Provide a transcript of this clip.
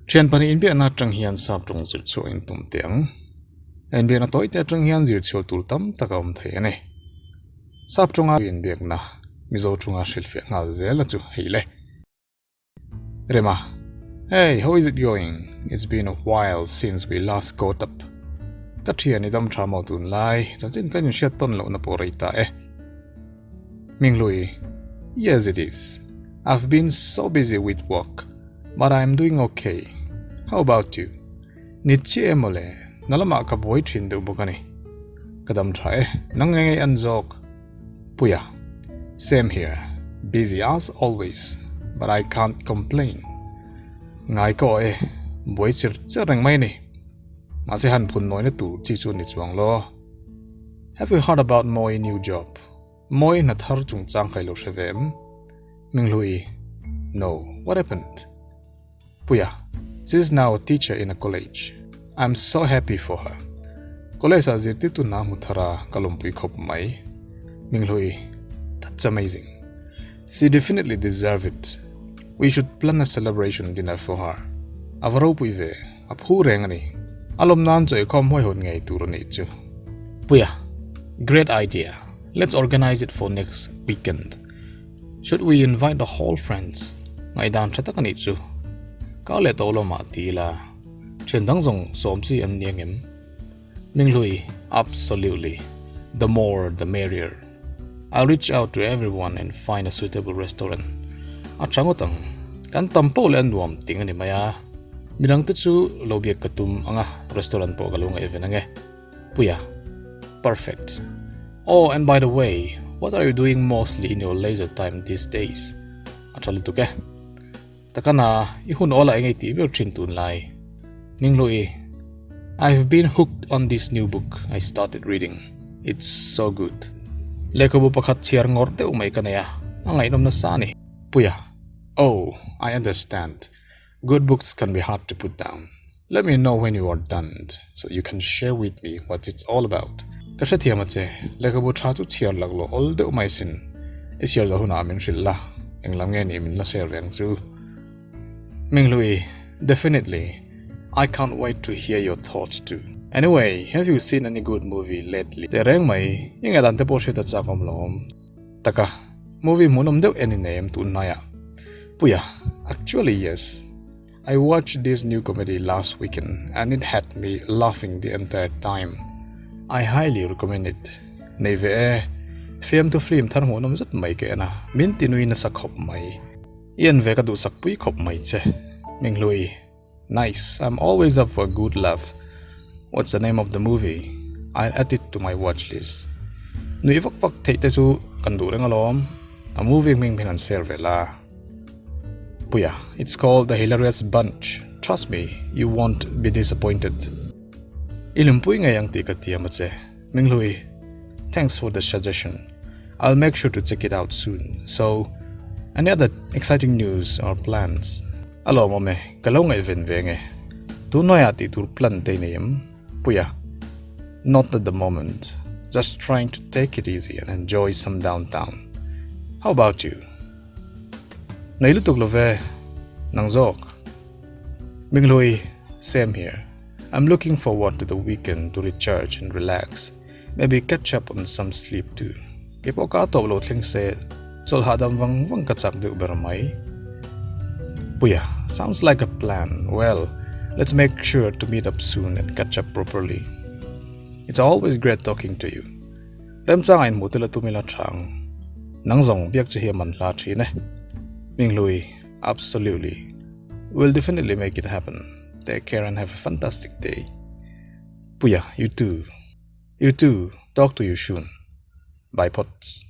Thian pahnih inbiakna atang hian sap tawng zir chhuah in tum teh ang. Inbiakna tawi te atang hian zir chhuah tur tam tak a awm thei a ni. Sap tawnga inbiakna Mizo tawnga hrilhfiah nghal zel a chu hei le. Rema, Hey, how is it going? It's been a while since we last caught up. Ka thian i dam tha maw tunlai, chanchin kan inhriat tawn lohna pawh rei ta e. Minghlui, Yes it is. I've been so busy with work, but I'm doing okay. How about you? Ni chiah em mawle, na lamah ka buai thin deuh bawk a ni. Ka dam tha e, nang nge ngei an zawk? Puia, Same here, busy as always, but I can't complain. Ngai ka aw e, buai chir cher reng mai a ni. Mahse han phun nawina tur chi chu ni chuang lo. Have you heard about Mawi new job? Mawi hna thar chungchang kha i lo hre ve em? Minghlui, No, what happened? Puia, She is now a teacher in a college. I'm so happy for her. College ah zirtirtu hna hmu thar a ka lawmpui khawp mai. Minghlui, That's amazing. She definitely deserve it. We should plan a celebration dinner for her. A va ropui ve, a phu reng a ni. A lawm nan chaw ikhawm huai hawn ngei tur a nih chu. Puia, Great idea. Let's organize it for next weekend. Should we invite the whole friends? Ngaihdan tha tak a nih chu. Ka leh tawh lawmah ti ila, thian dang zawng sawm chi an ni angem? Minghlui, Absolutely. The more the merrier. I'll reach out to everyone and find a suitable restaurant. A tha ngawt ang. Kan tam poh leh a nuam ting a ni mai a. Midangte chu lo biak ka tum ang a, restaurant pawh ka lo ngaihven ang e. Puia, Perfect. Oh, and by the way, what are you doing mostly in your leisure time these days? A tha lutuk e. Takana, i hun awlah eng ei tih ber thin tunlai? Minghlui, I've been hooked on this new book I started reading. It's so good. Lehkhabu pakhat chhiar ngawrh deuh mai ka nei a, a ngaihnawm nasa a ni. Puia, Oh, I understand. Good books can be hard to put down. Let me know when you are done so you can share with me what it's all about. Ka hrethiam a che, lehkhabu tha chu chhiar laklawh awl deuh mai sin. I chhiar zawh hunah min hrilh la, englam nge nih min la share ve ang chu. Minghlui, Definitely, I can't wait to hear your thoughts too. Anyway, have you seen any good movie lately? Teh reng mai, i ngaihdan te pawh hriat a chak awm lawm. Taka, movie hmuhnawm deuh en i nei em tunhnaiah? Puia, Actually yes. I watched this new comedy last weekend and it had me laughing the entire time. I highly recommend it. Nei ve e, fiamthu film thar hmuhnawm zet mai ka en a, min ti nui nasa khawp mai. I en ve ka duhsak pui khawp mai che. Minghlui, Nice, I'm always up for a good laugh. What's the name of the movie? I'll add it to my watch list. Nui vak vak theih te chu kan duh reng alawm. A movie hming hming an share ve la. Puia, it's called The Hilarious Bunch. Trust me, you won't be disappointed. I hlimpui ngei ang tih ka tiam a che. Minghlui, thanks for the suggestion. I'll make sure to check it out soon. So, any other exciting news or plans? A lawmawm e, ka lo ngaihven ve nge. Tunhnuaiah tih tur plan te i nei em? Puia, Not at the moment, just trying to take it easy and enjoy some downtown. How about you? Nei lutuk lo ve, nang zawk. Minghlui, Same here. I'm looking forward to the weekend to recharge and relax, maybe catch up on some sleep too. Kei pawh ka tawp lo thleng se, chawlh hahdam vang vang ka chak deuh ber mai. Puia, sounds like a plan. Well, let's make sure to meet up soon and catch up properly. It's always great talking to you. Remchanga inhmuh te la tum ila tha ang. Nang zawng biak che hi a man hla thin e. Minghlui, absolutely. We'll definitely make it happen. Take care and have a fantastic day. Puia, you too. You too. Talk to you soon. Bye pots.